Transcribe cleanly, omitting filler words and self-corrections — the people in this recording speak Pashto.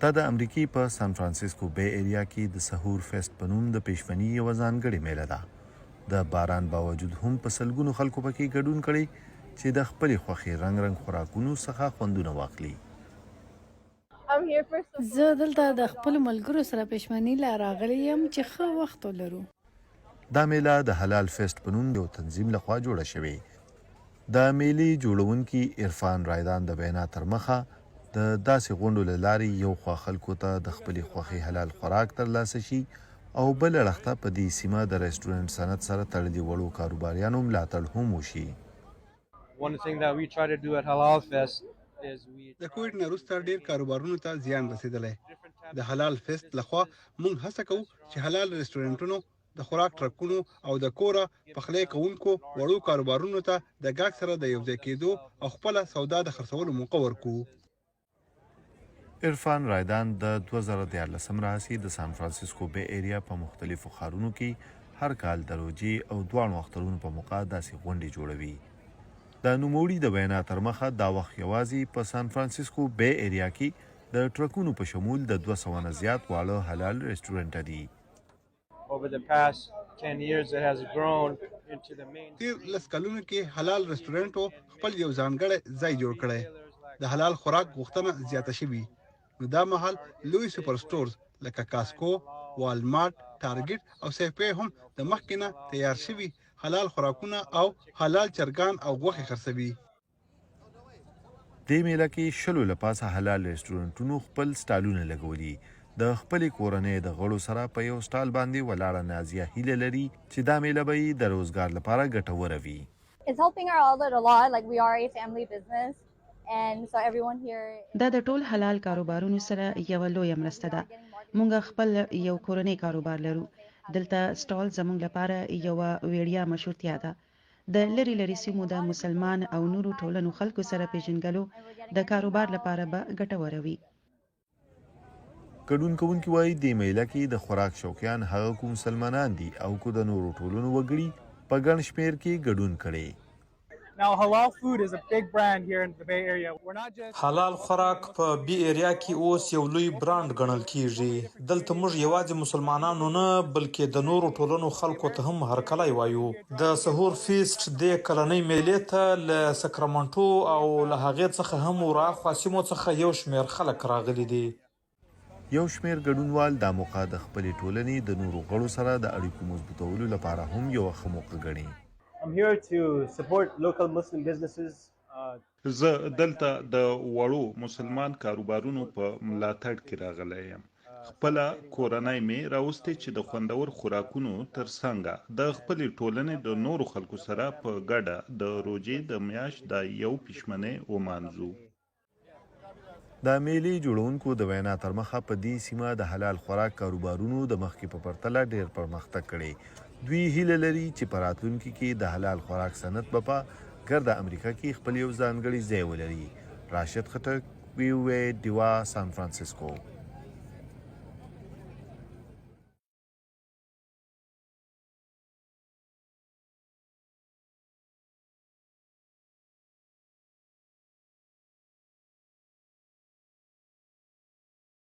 دا د امریکې په سان فرانسیسکو بې ایریا کې د سحور فیسټ په نوم د پېشمني یوه ځانګړې مېله ده. د باران باوجود هم په سلګونو خلکو پکې ګډون کړی چې د خپلې خوښې رنګ رنګ خوراکونو څخه خوندونه واخلي. زه دلته د خپلو ملګرو سره پېشمني له راغلې یم چې ښه وخت ولرو. دا مېله د حلال فیسټ په نوم یو تنظیم لخوا جوړه شوې. د مېلې جوړونکي عرفان رایدان د وینا تر مخه د داسې غونډو له لارې یو خوا خلکو ته د خپلې خوښې حلال خوراک تر لاسه شي او بل اړخ ته په دې سیمه د رېسټورنټ صنعت سره تړلي وړو کاروباریانو ملاتړ هم وشي. د کوویډ نه وروسته ډېر کاروبارونو ته زیان رسېدلی. د حلال فیسټ لخوا موږ هڅه کوو چې حلال رېسټورنټونو، د خوراک ټرکونو او د کوره پخلی کوونکو وړو کاروبارونو ته د ګاک سره د یوځای کېدو او خپله سودا د خرڅولو موقع ورکړو. عرفان رایدان د 2013 راهیسې د سان فرانسیسکو بې ایریا په مختلفو ښارونو کې هر کال د روژې او دواړو اخترونو په موقع داسې غونډې جوړوي. د نوموړي د وینا ترمخه دا وخت یوازې په سان فرانسیسکو بې ایریا کې د ټرکونو په شمول د 200 نه زیات واړه حلال ریسټورنټه دي. تېر لس کلونو کې حلال رسټورانټو خپل یو ځانګړی ځای جوړ کړی. د حلال خوراک غوښتنه زیاته شوې، نو دا مهال لوی سوپر سټورز لکه کاسکو، والمارټ، ټارګټ او سیفوی هم د مخکې نه تیار شوي حلال خوراکونه او حلال چرګان او غوښې خرڅوي. دې مېله کې شلو له پاسه حلال رېسټورنټونو خپل سټالونه لګولي. د خپلې کورنۍ د غړو سره په یو سټال باندې ولاړه نازیه هیله لري چې دا مېله به یې د روزګار لپاره ګټوره وي. دا د ټول حلال کاروبارونو سره یوه لویه مرسته ده. مونږ خپل یو کورنی کاروبار لرو. دلته سټال زمونږ لپاره یوه ویړیا مشهورتیا ده. د لرې لرې سیمو د مسلمان او نورو ټولنو خلکو سره پېژندګلو د کاروبار لپاره به ګټوره وي. ګډون کوونکي وايي، دې مېله کې د خوراک شوقیان هغه کو مسلمانان دي او کو د نورو ټولنو وګړي په ګڼ شمېر کې ګډون کړی. حلال خوراک په بی ایریا کې اوس یو لوی برانډ ګڼل کیږي. دلته موږ یوازې مسلمانانو نه، بلکې د نورو ټولنو خلکو ته هم هرکلی وایو. د سحور فیسټ دې کلنۍ میلې ته له سکرامنټو او له هغې څخه هم وراخوا سیمو څخه یو شمېر خلک راغلي دي. یو شمېر ګډونوال دا موقع د خپلې ټولنې د نورو غړو سره د اړیکو مضبوطولو لپاره هم یوه ښه موقع ګڼي. زه دلته د وړو مسلمان کاروبارونو په ملاتړ کې راغلی یم. خپله کورنۍ مې راوستې چې د خوندور خوراکونو تر څنګه د خپلې ټولنې د نورو خلکو سره په ګډه د روژې د میاشت دا یو پښمنۍ ومانځو. د مېلې جوړونکو د وینا ترمخه په دې سیمه د حلال خوراک کاروبارونو د مخکې په پرتله ډېر پرمختګ کړی. دوی هیله لري چې په راتلونکي کې د حلال خوراک صنعت به په ګرده امریکا کې خپل یو ځانګړی ځای ولري. راشد خټک، وي او اې، ډیوه، سان فرانسیسکو.